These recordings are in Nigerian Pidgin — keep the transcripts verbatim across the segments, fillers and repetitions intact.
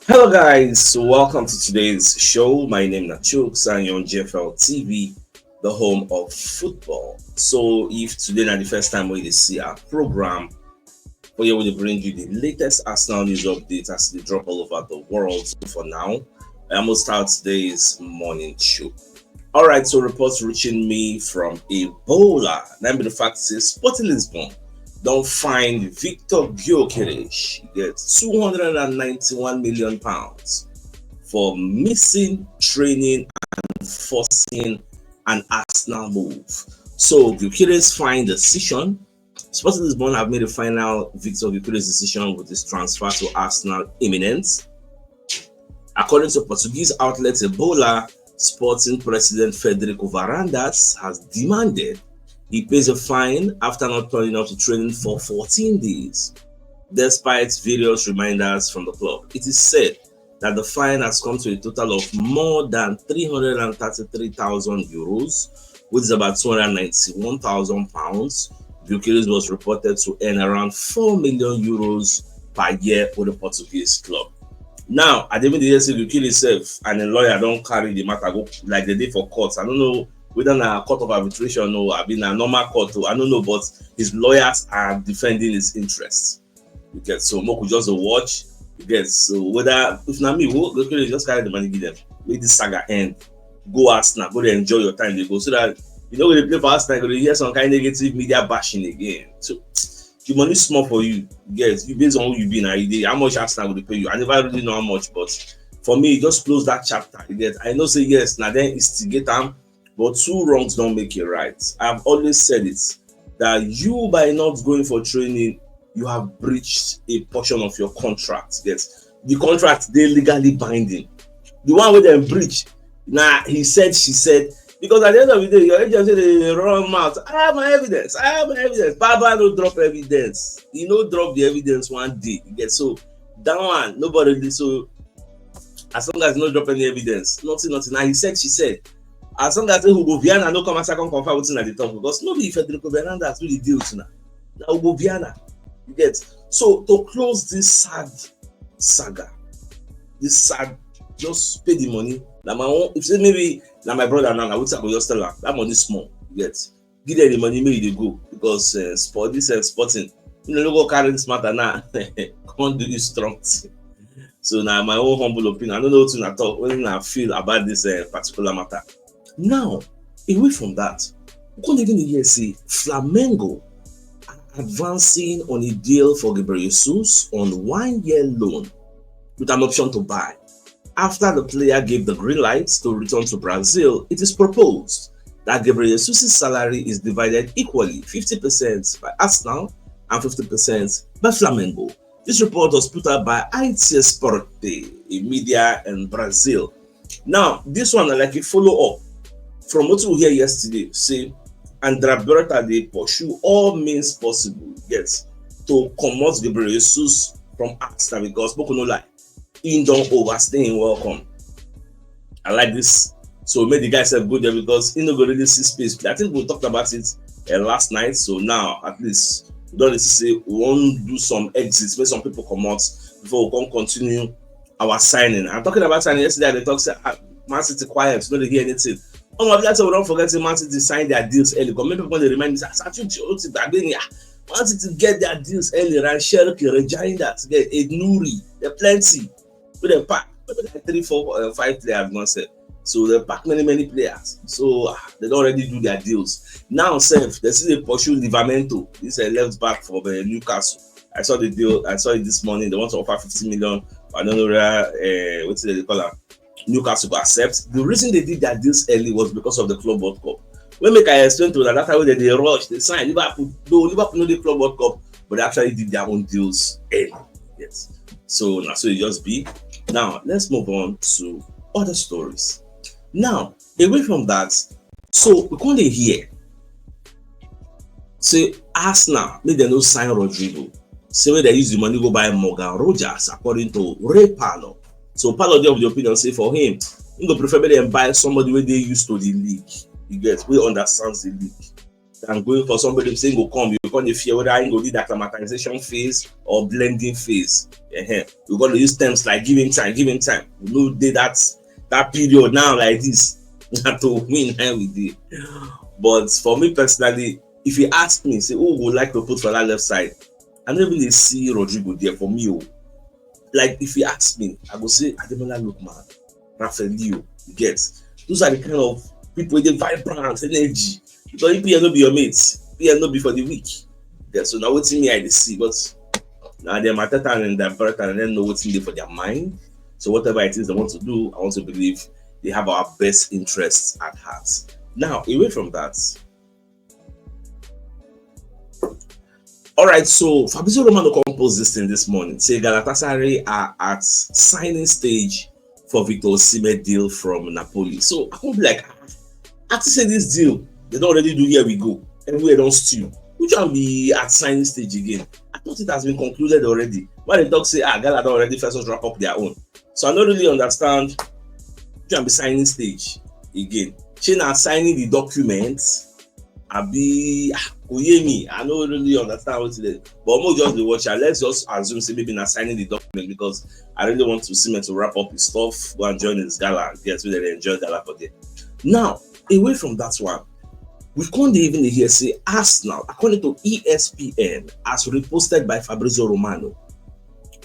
Hello, guys. Welcome to today's show. My name is Nachuk Sanyon, G F L T V, the home of football. So, if today na the first time we see our program, for here we bring you the latest Arsenal news updates as they drop all over the world. So for now, I almost start today's morning show. All right, so reports reaching me from Ebola. Let me the fact say Sporting Lisbon don't find Victor Gyökeres get two hundred and ninety-one million pounds for missing training and forcing an Arsenal move. So Gyökeres find decision. Sporting Lisbon have made a final Victor Gyökeres decision with his transfer to Arsenal imminent. According to Portuguese outlet Ebola, Sporting President Federico Varandas has demanded he pays a fine after not turning up to training for fourteen days, despite various reminders from the club. It is said that the fine has come to a total of more than three hundred and thirty-three thousand euros, which is about two hundred ninety-one thousand pounds. Gyökeres was reported to earn around four million euros per year for the Portuguese club. Now, I didn't hear say Gyökeres himself and a lawyer don't carry the matter go like they did for court. I don't know whether na court of arbitration or I mean a normal court. I don't know, but his lawyers are defending his interests. You get so Moku just a watch. You get so whether if not me, who Gyökeres just carry the money give them. Make this saga end. Go Arsenal, go there enjoy your time. They go so that you know when they play for Arsenal, you go dey hear some kind of negative media bashing again. So the money small for you. You get you based on who you be now. You dey how much Arsenal will pay you. I never really know how much, but for me, just close that chapter. You get I know say yes, now then instigate them, but two wrongs don't make it right. I've always said it that you by not going for training, you have breached a portion of your contract. Yes, the contract they legally binding. The one with them breach. Now he said, she said, because at the end of the day, your agent say they run mouth. I have my evidence. I have my evidence. Baba no drop evidence. He no drop the evidence one day. You get so that one nobody really so as long as no drop any evidence, nothing, nothing. Now he said, she said, as long as Hugo Viana no come outside come confirm wetin I dey talk because no be Federico Fernandez wey dey deal with una. Na Hugo Viana, you get. So to close this sad saga, this sad, just pay the money. Na my own. If say maybe na my brother now, na wetin I go just tell am. That money small, you get. Give them the money, make they go because uh, sport this uh, sporting. You know, no go carry this matter now. Come do this strong thing. So now my own humble opinion. I don't know what to talk when I feel about this uh, particular matter. Now, away from that, we can't even hear say Flamengo are advancing on a deal for Gabriel Jesus on one-year loan with an option to buy. After the player gave the green light to return to Brazil, it is proposed that Gabriel Jesus' salary is divided equally, fifty percent by Arsenal and fifty percent by Flamengo. This report was put out by I T Sport, a media in Brazil. Now, this one, like a follow up from what we hear yesterday, say Andrea Berta they pursue all means possible, yes, to come out Gabriel Jesus from Arsenal because Boko no lie, he don't overstay him welcome. I like this. So make the guy self go there because he no go really see space. I think we talked about it uh, last night. So now at least we don't need to say we won't do some exits, make some people come out before we can continue our signing. I'm talking about signing yesterday. They talk say ah, Man City quiet, no dey hear anything. Oh my God, we don't forget say Man City sign their deals early. Because many people dey remind me say Saturday, Man City get their deals early. Right, Sherky, Regina, get Ednuri, there plenty. With the pack, maybe like three, four, uh, five players gone sell. So they pack many, many players. So ah, they don't already do their deals. Now, self, they see they pursue Livramento. This is a left back for uh, Newcastle. I saw the deal. I saw it this morning. They want to offer fifty million. I don't know whether uh, what they call it. Newcastle go accept. The reason they did their deals early was because of the Club World Cup. When make I explain to that, that's how they, they rush, they sign Liverpool. Though Liverpool no dey Club World Cup, but they actually did their own deals early. Yes. So now so it just be. Now let's move on to other stories. Now, away from that, so we come dey hear say Arsenal make dem no sign Rodrigo, say make dem use the money go buy Morgan Rogers, according to Ray Parlour. So Parlour dey of the opinion say for him, he go prefer make dem buy somebody wey dey used to the league, you get, wey understands the league. than going for somebody saying go come. You gonna fear whether I go do that acclimatization phase or blending phase. Uh-huh. You gonna use terms like give him time, give him time. You know, they that that period now like this. Not to win time with it. But for me personally, if you ask me, say who would like to put for that left side, I never really see Rodrigo there for me. Oh. Like if you ask me, I go say Ademola Lookman, Rafael Leo, you get. Those are the kind of people with the vibrant energy. Because E P L no be your mates. E P L no be for the weak. Yeah, so now what's in me I dey see, but now they're my and their brother and then know what's in there for their mind. So whatever it is they want to do, I want to believe they have our best interests at heart. Now, away from that, all right, so Fabrizio Romano composed this thing this morning. Say Galatasaray are at signing stage for Victor Osimhen deal from Napoli. So I won't be like, I say this deal, they don't already do here we go. Everywhere don't steal. Which one be at signing stage again? I thought it has been concluded already. Why the talk say ah, Gala don't already first wrap up their own. So I don't really understand. Which one be signing stage again? She now signing the documents. I be ah, Oyemi. I don't really understand what it is. But more just the watcher. Let's just assume say maybe not signing the document because I really want to see me to wrap up his stuff, go and join his gala and get where they enjoy gala for there. Now, away from that one, we can't even hear say Arsenal, according to E S P N, as reposted by Fabrizio Romano,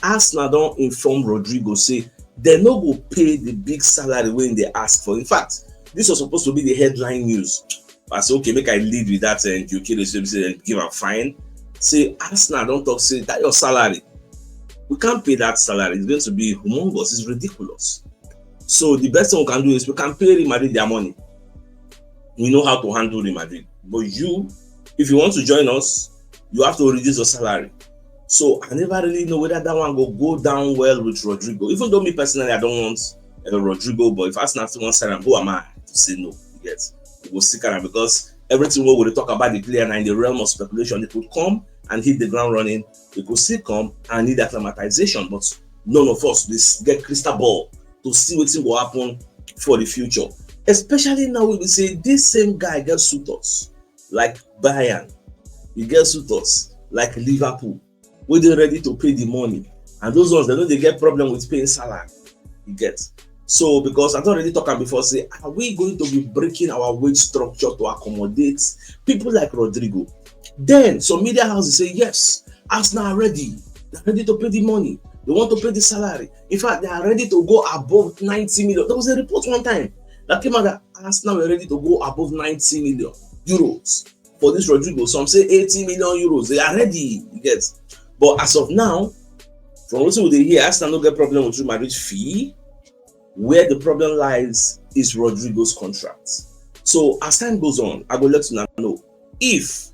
Arsenal don't inform Rodrigo say they no go pay the big salary when they ask for. In fact, this was supposed to be the headline news. I say okay, make I lead with that and you kill the say give a fine. Say Arsenal don't talk say that your salary. We can't pay that salary. It's going to be humongous. It's ridiculous. So the best thing we can do is we can pay Real Madrid their money. We know how to handle Real Madrid. But you, if you want to join us, you have to reduce your salary. So I never really know whether that one go go down well with Rodrigo. Even though me personally, I don't want uh, Rodrigo, but if Arsenal still want sign am, who am I to say no? Yes, we go still carry am because everything we will talk about the player now in the realm of speculation, it could come and hit the ground running. It could still come and need acclimatization, but none of us this get crystal ball to see wetin go happen for the future. Especially now we be say this same guy get suitors like Bayern, he get suitors like Liverpool, wey dey ready to pay the money, and those ones they no dey get problem with paying salary. You get. So because I don already talk am before, say are we going to be breaking our wage structure to accommodate people like Rodrigo? Then some media houses say yes, Arsenal are ready. They're ready to pay the money. They want to pay the salary. In fact, they are ready to go above ninety million. There was a report one time that came out that Arsenal were ready to go above ninety million euros for this Rodrigo. Some say eighty million euros. They are ready. You get. But as of now, from what we dey hear, Arsenal no get problem with Real Madrid fee. Where the problem lies is Rodrigo's contract. So as time goes on, I go let una know if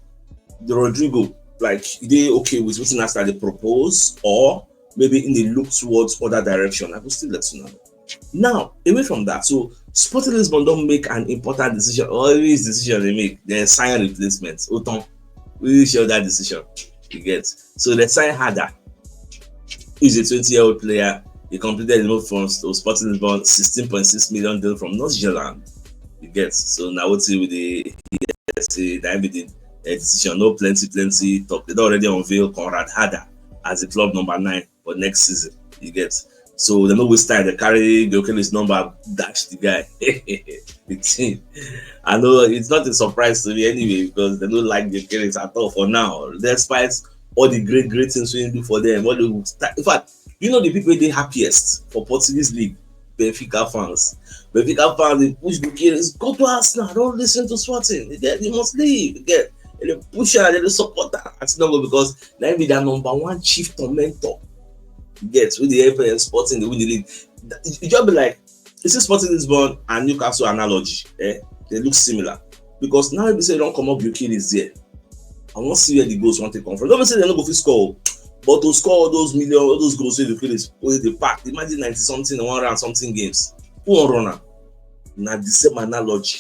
the Rodrigo like e dey okay with wetin Arsenal dey propose or maybe im dey look towards other direction. I go still let una know. Now, away from that, so Sporting Lisbon don make an important decision. Always decision they make, they sign replacement. Oton, we show that decision. You get. So they sign Harder. He's a twenty-year-old player. He completed the move from Sporting Lisbon, sixteen point six million deal from North Zealand. You get. So now what's with the say that be the uh, decision? No plenty, plenty talk. They don already unveil Conrad Harder as the club number nine for next season. You get. So they no waste time. They carry Gyökeres number, dash the guy. The team. I know it's not a surprise to me anyway because they don't like Gyökeres at all for now. Despite all the great, great things we do for them, all the in fact, you know the people they happiest for Portuguese league, Benfica fans. Benfica fans they push Gyökeres, go to Arsenal, don't listen to Sporting. They, they must leave. They, they push her, they support her. That's not good because that be their number one chief tormentor. Get with the F N Sporting, they win the league. It just be like it's a Sporting Lisbon and Newcastle analogy. Eh? They look similar because now if you say don't come up, Gyökeres there. I won't see where the goals want to come from. Don't say they no go fit score, but to score all those million, all those goals, say the Gyökeres, wey dey pack. Imagine ninety something, one round something games. Who wan run am? Na the same analogy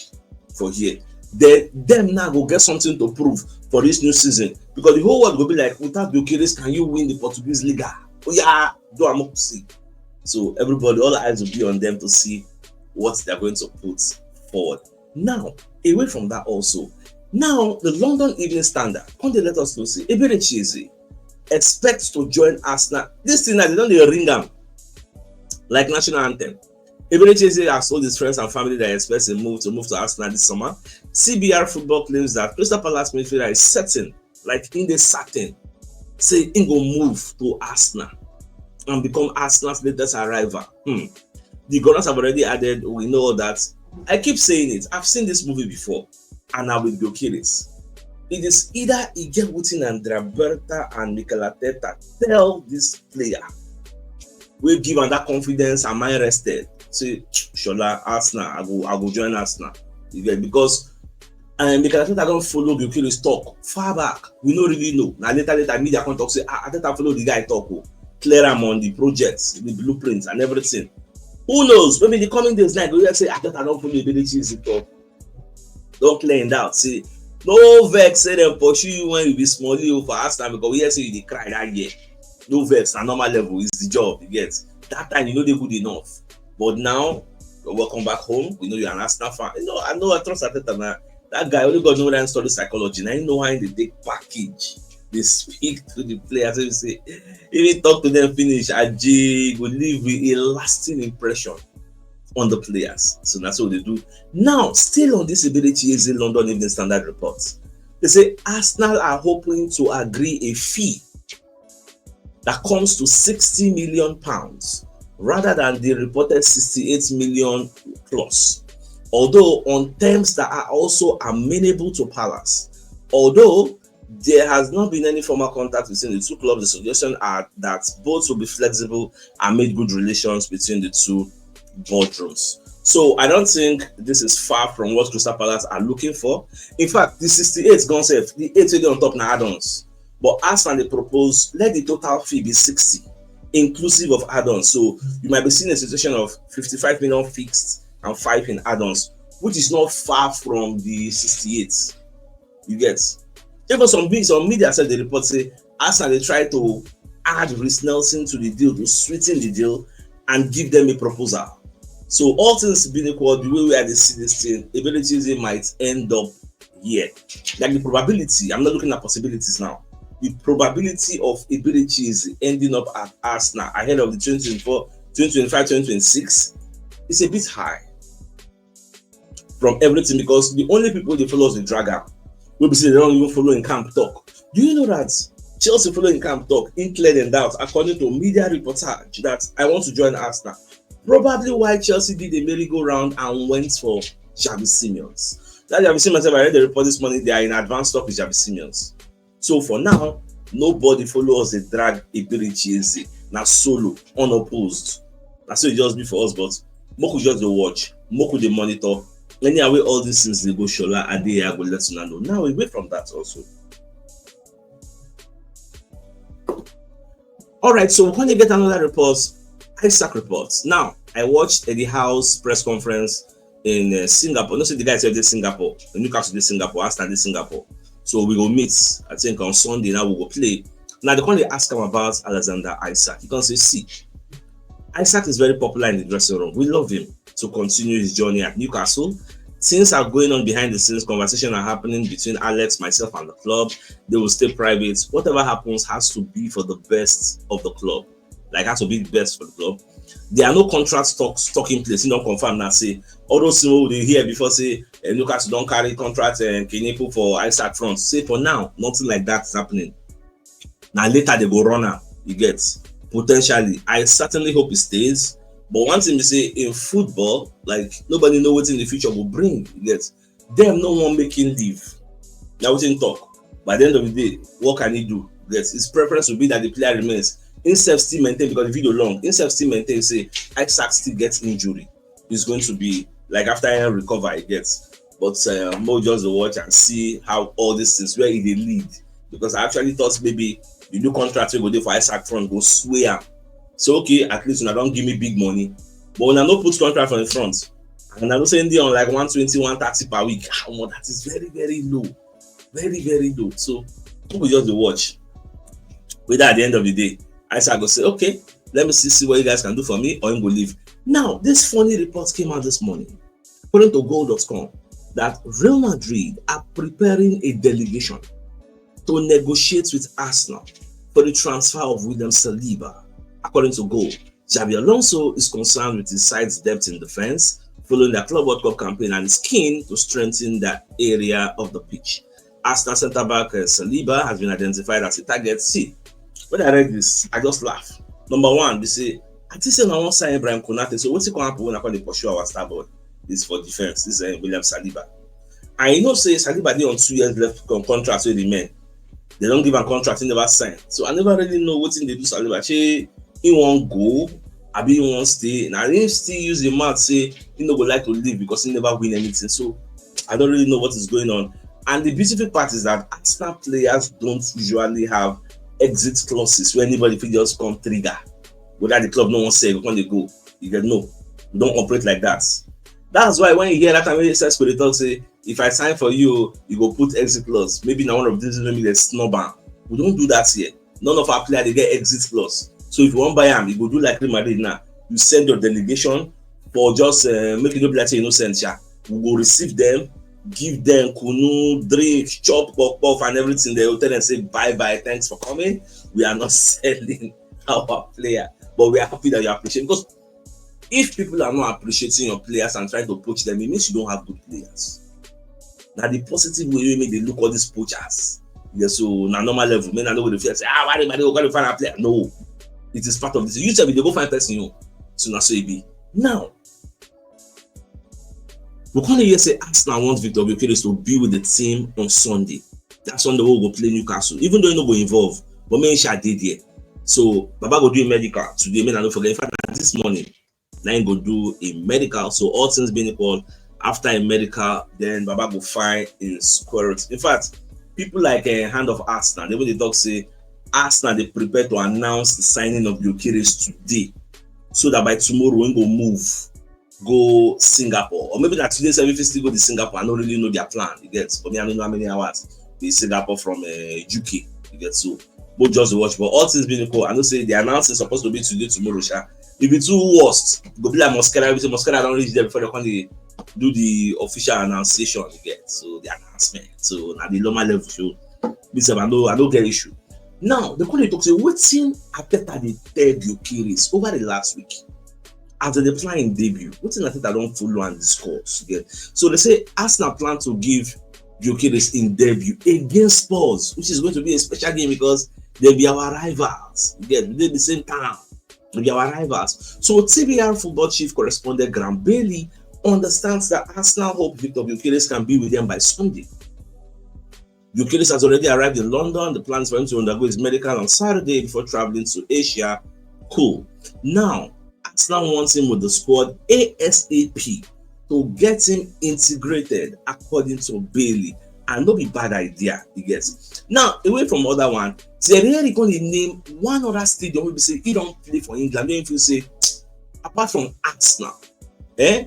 for here. Then them now go get something to prove for this new season because the whole world go be like, without Gyökeres, can you win the Portuguese Liga? Oh yeah, do am see. So everybody, all eyes will be on them to see what they're going to put forward. Now, away from that also, Now, the London Evening Standard come dey let us know say Eberechi Eze expect to join Arsenal. This thing now, they don dey ring am like national anthem. Eberechi Eze has told his friends and family that he expects a move to move to Arsenal this summer. C B R Football claims that Crystal Palace midfielder is certain, like, im dey certain, say im go move to Arsenal and become Arsenal's latest arrival. Hmm. The Gunners have already added, we know that. I keep saying it. I've seen this movie before, and I will go kill it. It is either e get wetin Andrea Berta and Mikel Arteta tell this player, wey give am that confidence and mind rested. Say, "Shola, Arsenal, I go, I go join Arsenal." You get, because, um, Mikel Arteta don follow Gyökeres talk far back. We no really know. Na later, later, media come talk say, "Ah, Arteta follow the guy talk, oh, clear am on the project, the blueprint and everything." Who knows? Maybe in the coming days now, go hear say Arteta don follow Eberechi Eze talk. Don clear im doubt. Say, "No vex say dem pursue you when you be small, you for Arsenal, because we hear say you dey cry that year. No vex, na normal level, it's the job you get. That time you no dey good enough. But now, you're welcome back home. We know you're an Arsenal fan." You know, I know, I trust Arteta na. That guy, only God know whether he study psychology. Now you know how they take package. They speak to the players. They say, if he talk to them finish, Aji go leave with a lasting impression on the players. So that's what they do. Now, still on this Eberechi Eze, London Evening Standard reports, they say Arsenal are hoping to agree a fee that comes to sixty million pounds rather than the reported sixty-eight million plus, although on terms that are also amenable to Palace. Although there has not been any formal contact between the two clubs, the suggestions are that both will be flexible amid good relations between the two boardrooms. So I don't think this is far from what Crystal Palace are looking for. In fact, the sixty-eight gone safe, the eight wey dey on top na add-ons. But Arsenal dey propose, let the total fee be sixty, inclusive of add-ons. So you might be seeing a situation of fifty-five million fixed and five in add-ons, which is not far from the sixty-eight. You get? Even some, some media said, they report say Arsenal dey try to add Reiss Nelson to the deal, to sweeten the deal and give them a proposal. So all things being equal, the way we are dey see this thing, Eberechi Eze might end up here. Like, the probability, I'm not looking at possibilities now. The probability of Eberechi Eze ending up at Arsenal ahead of the twenty twenty-four, twenty twenty-five, twenty twenty-six is a bit high from everything, because the only people they follow us dey drag am. We be say they don't even follow im camp talk. Do you know that Chelsea follow im camp talk? Im clear dem doubt, according to media reportage, that I want to join Arsenal. Probably why Chelsea did a merry-go-round and went for Xavi Simons. That Xavi Simons, I read the report this morning, they are in advanced talk with Xavi Simons. So for now, nobody follow us dey drag Eberechi Eze. Na solo, unopposed. Na so e just be for us, but make we just dey watch, make we dey monitor. Anyhow wey all these things dey go, Shola Adeyeye go let una know. Now, away from that also. All right, so we come get another report, Isaac report. Now, I watched Eddie Howe's press conference in, uh, Singapore. No, say the guy said this Singapore, Newcastle, this Singapore, Arsenal, this Singapore. So we go meet, I think, on Sunday. Now we go play. Now they come dey ask am about Alexander Isaac. You can say, "See, Isaac is very popular in the dressing room. We love him to continue his journey at Newcastle. Things are going on behind the scenes. Conversation are happening between Alex, myself, and the club. They will stay private. Whatever happens has to be for the best of the club. Like, has to be the best for the club. There are no contract talks talking place." You don't confirm now. Say all those things we dey hear before, say, eh, Newcastle don carry contract and Kinipo for Isaac front. Say for now, nothing like that is happening. Now later they go run am. You get? Potentially, I certainly hope it stays. But one thing we say, in football, like, nobody know what in the future will bring. You get? Them no one making leave. Now we talk. By the end of the day, what can he do? Yes, his preference would be that the player remains. Himself still maintain, because the video long. Himself still maintain say Isaac still gets injury. It's going to be like after he recover, he gets. But, uh, more just to watch and see how all these things, where he dey lead. Because I actually thought maybe the new contract wey go dey for Isaac front go sway am. So, okay, at least una don give me big money. But una no put contract for the front. And I know say they on like one twenty, one thirty per week. Ah, omo, that is very, very low. Very, very low. So people just dey watch whether at the end of the day, Isaac go say, "Okay, let me see, see what you guys can do for me," or him go leave. Now, this funny report came out this morning. According to goal dot com, that Real Madrid are preparing a delegation to negotiate with Arsenal for the transfer of William Saliba, according to Goal. Xabi Alonso is concerned with his side's depth in defense following the Club World Cup campaign and is keen to strengthen that area of the pitch. Arsenal centre back uh, Saliba has been identified as a target. See, when I read this, I just laugh. Number one, they say, I think say na wan sign Ibrahim Konate. So wetin come happen when I come dey pursue our star boy? This for defense. This is uh, William Saliba. And you know say Saliba dey on two years left con- contract wey remain. They don give am contract, he never sign. So I never really know wetin dey do Saliba. Shey he wan go, abi he wan stay? Na him still use the mouth say he no go like to leave because he never win anything. So I don't really know what is going on. And the beautiful part is that Arsenal players don't usually have exit clauses where anybody fit just come trigger. Whether the club no wan sell, go come dey go. You get no. We don't operate like that. That's why when you hear that time when Sesko dey talk say, if I sign for you, you go put exit clause. Maybe na one of these maybe they snub am. We don't do that here. None of our players dey get exit clause. So if you wan buy am, you go do like Real Madrid now. You send your delegation for just uh, make it look like say you no send sha. We go receive them, give them kunu, drink, chop, puff, puff, and everything. They will tell them say bye bye, thanks for coming. We are not selling our player, but we are happy that you appreciate because if people are not appreciating your players and trying to poach them, it means you don't have good players. Now the positive way wey make dey look all these poachers. Yeah, so na normal level. Men I no go dey fear say ah why dey go go find a player. No, it is part of this. You sef dey go find person you. So na so e be. Now we come dey hear say Arsenal want Victor Gyökeres to be with the team on Sunday. That Sunday we go play Newcastle. Even though he no go involve, but make sha dey there. So Baba go do a medical today. Make I no forget. In fact, na this morning na him go do a medical. So all things being equal, after a medical, then Baba go find in square root. In fact, people like uh, Hand of Arsenal, they wey dey talk say Arsenal dey prepare to announce the signing of Gyökeres today, so that by tomorrow we go move go Singapore, or maybe that today sef if still go to Singapore. I don't really know their plan. You get, for me, I don't know how many hours the Singapore from uh, U K. You get, so but just watch. But all things being equal, I know say the announcing is supposed to be today, tomorrow, sha. If it's too worst, go be like Mosquera. If it's Mosquera, don't reach there before they come dey do the official annunciation. You get, so the announcement. So na the normal level show. Me sef, I no, I no get issue. Now they come dey talk say wetin Arteta dey tell Gyökeres over the last week as they dey plan him debut. Wetin Arteta don follow and discuss. You get, so they say Arsenal plan to give Gyökeres in debut against Spurs, which is going to be a special game because they'll be our rivals. You get, they dey the same town. They'll be our rivals. So T B R football chief correspondent Graham Bailey understands that Arsenal hope Victor Gyökeres can be with them by Sunday. Gyökeres has already arrived in London. The plan is for him to undergo his medical on Saturday before traveling to Asia. Cool. Now, Arsenal wants him with the squad ASAP to get him integrated, according to Bailey. And no be bad idea, he gets. Now, away from other one, Thierry Henry come dey name one other stadium wey be say he don play for England. Wey he feel say, apart from Arsenal, eh,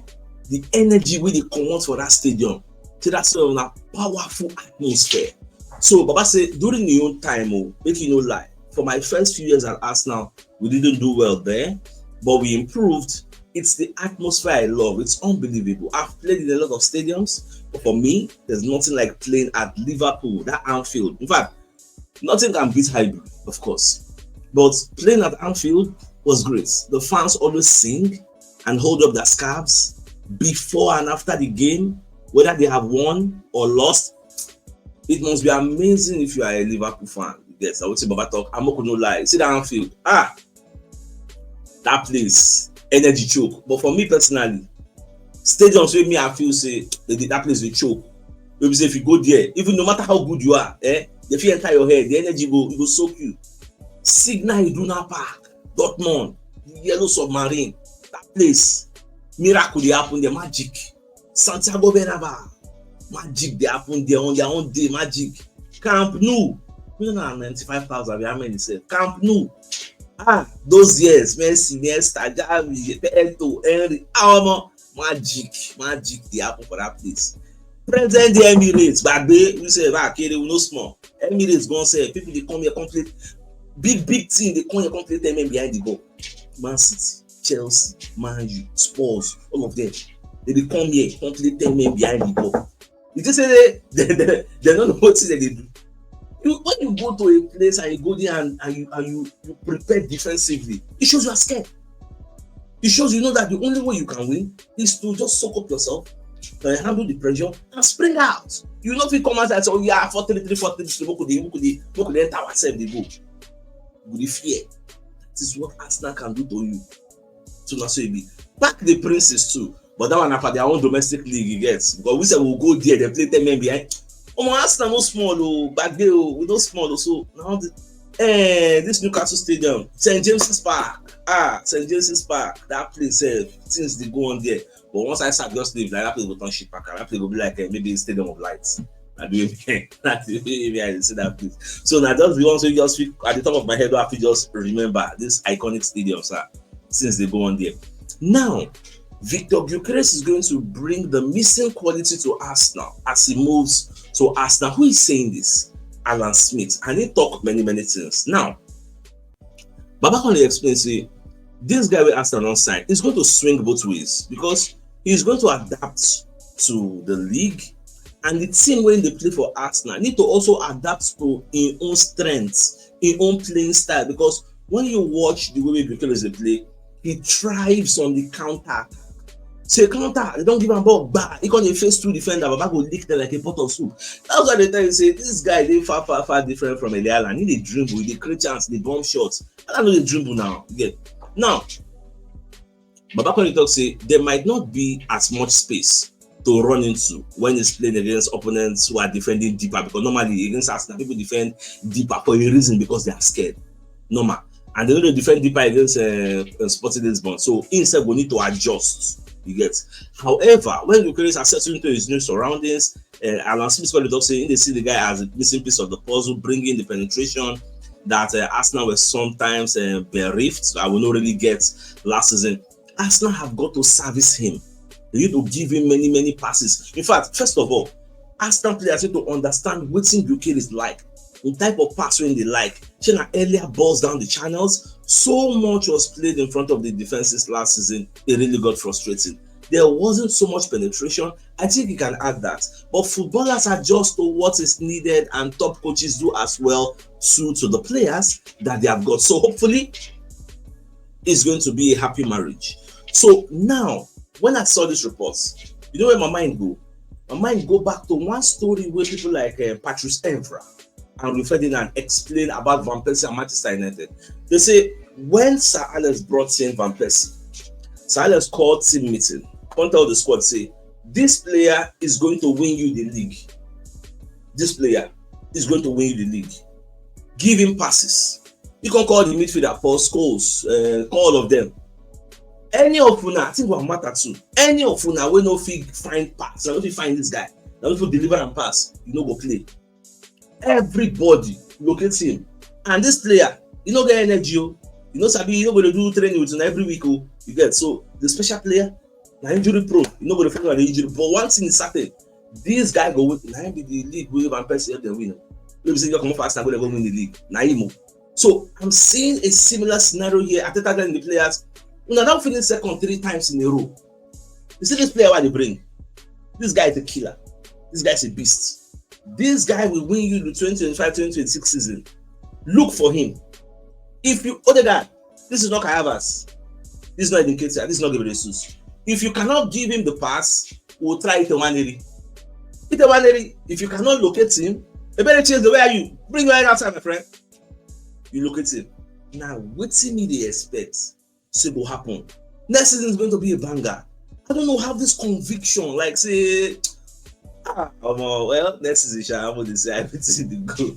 the energy wey dey comot for that stadium, say that stadium na powerful atmosphere. So Baba say during him own time, oh, make you no lie, for my first few years at Arsenal, we didn't do well there, but we improved. It's the atmosphere I love. It's unbelievable. I've played in a lot of stadiums, but for me, there's nothing like playing at Liverpool, that Anfield. In fact, nothing can beat Highbury, of course. But playing at Anfield was great. The fans always sing and hold up their scarves before and after the game, whether they have won or lost. It must be amazing if you are a Liverpool fan. Yes, I would say Baba talk. I'm not gonna lie. See that Anfield. Ah, that place, energy choke. But for me personally, stadiums wey me I feel say they, dey- that place dey choke. Wey be say if you go there, even no matter how good you are, eh, they fit enter your head. The energy go, e go soak you. Signal Iduna Park, Dortmund, the Yellow Submarine, that place, miracle dey happen there, magic. Santiago Bernabeu, magic dey happen there on their own day, magic. Camp Nou, you know na ninety-five thousand be how many sef? Camp Nou, ah, those years, Messi, Iniesta, Xavi, Eto'o, Henry, ah, omo, magic, magic dey happen for that place. Present day Emirates, gbagbe, we sef, ah, kere, we no small. Emirates gone sef, people dey come here, come play. Big, big team dey come here, come play ten men behind the ball. Man City, Chelsea, Man U, Spurs, all of them. They dey come here, come play ten men behind the ball. You just say they they, they, they don't know what they do. You, when you go to a place and you go there and, and you and you, you prepare defensively, it shows you are scared. It shows you know that the only way you can win is to just soak up yourself, uh, handle the pressure and spring out. You not fit come outside and say, "Oh yeah, four three three, four three three, we could dey, we could dey, we could dey enter ourselves dey go." You go dey fear. That is what Arsenal can do to you. So na so e be. Pack the princes too. But that one na for their own domestic league, you get. Because we say we go there, they play ten men behind. Omo, Arsenal no small o, gbagbe o, we no small o. So now the, eh, this Newcastle Stadium, Saint James's Park. Ah, Saint James's Park, that place, eh, things dey go on there. But once I start just leave, like, that place go turn shit park. That place go be like, eh, maybe Stadium of Lights. I do it. That's the way I see that place. So now just the ones who just feel at the top of my head, I feel just remember this iconic stadium, sir. Since they go on there. Now, Victor Gyökeres is going to bring the missing quality to Arsenal as he moves to Arsenal. Who is saying this? Alan Smith. And he talk many, many things. Now, Baba Conde explain say this guy wey Arsenal don sign is going to swing both ways because he's going to adapt to the league, and the team wey dey play for Arsenal need to also adapt to im own strength, im own playing style, because when you watch the way wey Gyökeres dey play, he thrives on the counter attack. Say counter, they don't give am ball, bah, he come dey face two defender, Baba go lick them like a pot of soup. That's why they tell you say this guy dey far, far, far different from Erling Haaland. He dey dribble, he dey create chance, he dey bomb shots. I don't know the dribble now. You get now. Baba Conde talk say there might not be as much space to run into when he's playing against opponents who are defending deeper, because normally against Arsenal, people defend deeper for a reason, because they are scared. Normal. And they no dey defend deeper against uh, uh, Sporting Lisbon. So he himself go need to adjust. You get. However, when Gyökeres has settled into his new surroundings, uh, Alan Smith probably talk say he dey see the guy as a missing piece of the puzzle, bringing the penetration that uh, Arsenal were sometimes uh, bereft. So I will not really get last season. Arsenal have got to service him. They need to give him many, many passes. In fact, first of all, Arsenal players need to understand wetin Gyökeres like, the type of pass wey they like. Shey na earlier balls down the channels. So much was played in front of the defenses last season. It really got frustrating. There wasn't so much penetration. I think he can add that. But footballers adjust to what is needed, and top coaches do as well to to the players that they have got. So hopefully, it's going to be a happy marriage. So now, when I saw this report, you know where my mind go? My mind go back to one story where people like uh, Patrice Evra and Rio Ferdinand explain about Van Persie and Manchester United. They say when Sir Alex brought in Van Persie, Sir Alex called team meeting, come tell the squad, say, "This player is going to win you the league. This player is going to win you the league. Give him passes." You can call the midfielder, Paul Scholes, uh, call all of them. Any of una, I think one matter too. Any of una wey no fit find pass, no fit find this guy, no fit deliver and pass, you no go play. Everybody locate him. And this player, you no get energy, oh. You no sabi, you no go dey do training with una every week, oh. You get. So the special player, na injury prone. You no go dey follow the injury. But one thing is certain, this guy go win. Na him be the league wey Van Persie help them win. Wey be say you come for Arsenal, go dey go win the league. Na him, oh. So I'm seeing a similar scenario here. Arteta getting the players. Una don finish second three times in a row. You see this player wey they bring? This guy is a killer. This guy is a beast. This guy will win you the twenty twenty-five twenty twenty-six season. Look for him. If you, Odegaard, this is not Kai Havertz. This is not Eden Ketia. This is not Gabriel Jesus. If you cannot give him the pass, we'll try Ite Nwaneri. Ite Nwaneri, if you cannot locate him, Eberechi Eze, where are you? Bring your head outside, my friend. You locate him. Now, wetin me dey expect say go happen? Next season is going to be a banger. I don't know, have this conviction, like say, ah, omo, well, next season, sha, I'm gonna say everything dey go.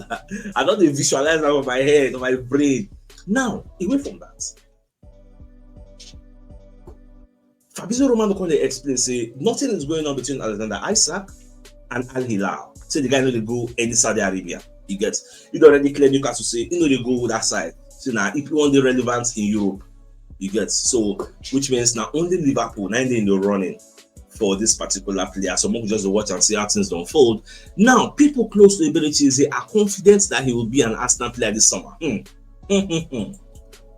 I don dey visualize that on my head, on my brain. Now, away from that, Fabrizio Romano come dey explain say nothing is going on between Alexander Isak and Al Hilal. Say the guy no dey go any Saudi Arabia. You get. He don already clear Newcastle say he no dey go that side. So now, if he wan dey relevant in Europe, you get. So which means na only Liverpool na dey in the running for this particular player. So we just watch and see how things unfold. Now, people close to Eberechi Eze are confident that he will be an Arsenal player this summer. Hmm. Hmm, hmm, hmm.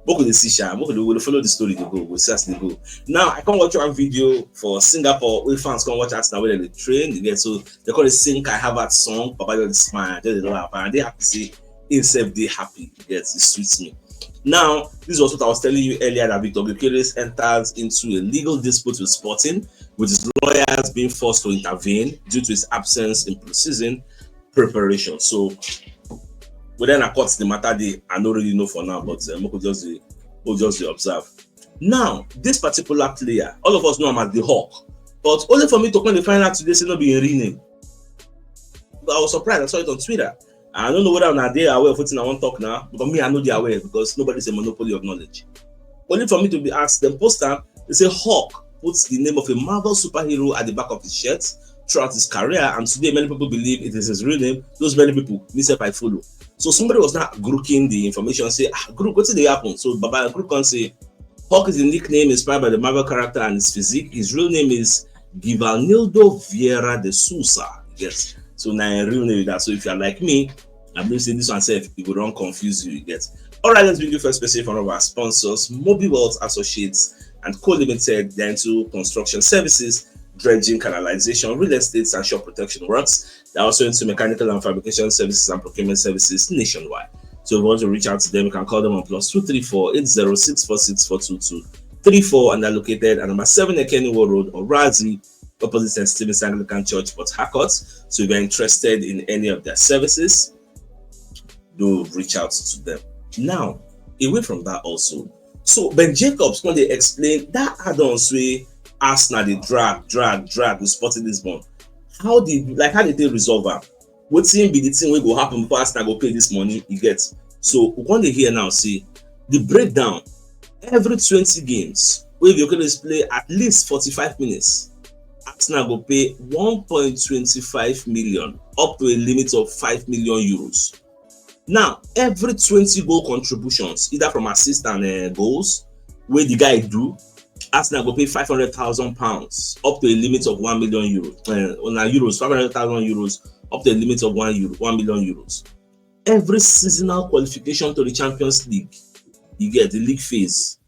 Make we dey see sha, make we dey, we dey follow the story dey go, we see as e dey go. Now, I come watch one video for Singapore wey fans come watch Arsenal wey dem dey train, you get, so they call it sing Kai Havertz song, Baba just dey smile, just dey laugh, and I dey happy say him sef dey happy, you get, it sweets me. Now, this was what I was telling you earlier, that Victor Gyökeres enters into a legal dispute with Sporting, with his lawyers being forced to intervene due to his absence in pre-season preparation. So, whether na court the matter dey, I no really know for now, but uh, make we just dey, we just dey observe. Now, this particular player, all of us know him as the Hawk, but only for me to come dey find out today say no be him real name. But I was surprised, I saw it on Twitter. I don't know whether una dey aware of wetin I wan talk now, because me, I no dey aware because nobody is a monopoly of knowledge. Only for me to be asked, dem post am, they say Hawk puts the name of a Marvel superhero at the back of his shirt throughout his career, and today many people believe it is his real name. Those many people, me sef, I follow. So somebody was now grooking the information, say, "Ah, Grook, wetin dey happen?" So Baba Grook come say, "Hawk is a nickname inspired by the Marvel character and his physique. His real name is Givanildo Vieira de Sousa." Yes. So na him real name be that. So if you are like me, I believe say this one sef, e go don confuse you, you get. All right, let's begin first person from our sponsors, Mobile World Associates and Co Limited. They're into construction services, dredging, canalization, real estate, and shore protection works. They're also into mechanical and fabrication services and procurement services nationwide. So if you want to reach out to them, you can call them on plus two three four eight zero six four six four two two three four, and they're located at number seven Ekeniwo Road, Orazi, opposite St. Stephen's Anglican Church, Port Harcourt. So if you're interested in any of their services, do reach out to them. Now, away from that also, so Ben Jacobs come dey explain that add-ons wey Arsenal dey drag, drag, drag with Sporting Lisbon. How the, like, how they take resolve am? Wetin be the thing wey go happen before Arsenal go pay this money, you get? So we come dey hear now say the breakdown: every twenty games wey Gyökeres play at least forty-five minutes, Arsenal go pay one point twenty-five million, up to a limit of five million euros. Now, every twenty goal contributions, either from assists and uh, goals, wey the guy do, Arsenal go pay five hundred thousand pounds, up to a limit of one million euros. Uh, on euros, five hundred thousand euros, up to a limit of one euro, one million euros. Every seasonal qualification to the Champions League, you get the league phase,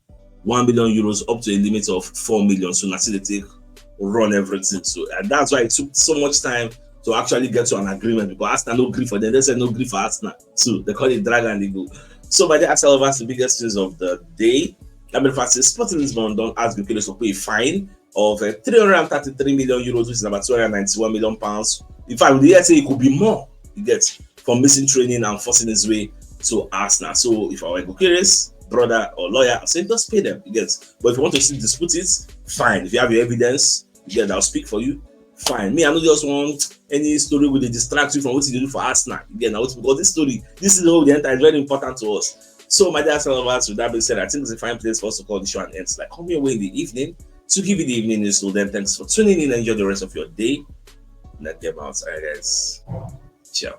one million euros, up to a limit of four million. So na still dey take run everything. So and that's why it took so much time to actually get to an agreement, because Arsenal no gree for them. They said no gree for Arsenal. So they call it drag and they go. So by the Arsenal lovers, the biggest news of the day. I mean, for Sporting Lisbon don ask Gyökeres to pay a fine of uh, three hundred thirty-three million euros, which is about two hundred ninety-one million pounds. In fact, we dey hear say it could be more, you get, for missing training and forcing his way to Arsenal. So if I were Gyökeres, brother or lawyer, I say just pay them, you get. But if you want to still dispute it, fine. If you have your evidence, you get, that'll speak for you. Fine. Me, I no just want any story wey dey distract you from wetin you dey do for Arsenal. You get, na wetin, because this story, this is the whole the entire, is very important to us. So my dear Arsenal lovers, with that being said, I think it's a fine place for us to call the show an end. Like, come your way in the evening to give you the evening news. Till then, thanks for tuning in and enjoy the rest of your day. Let them out, guys. Ciao.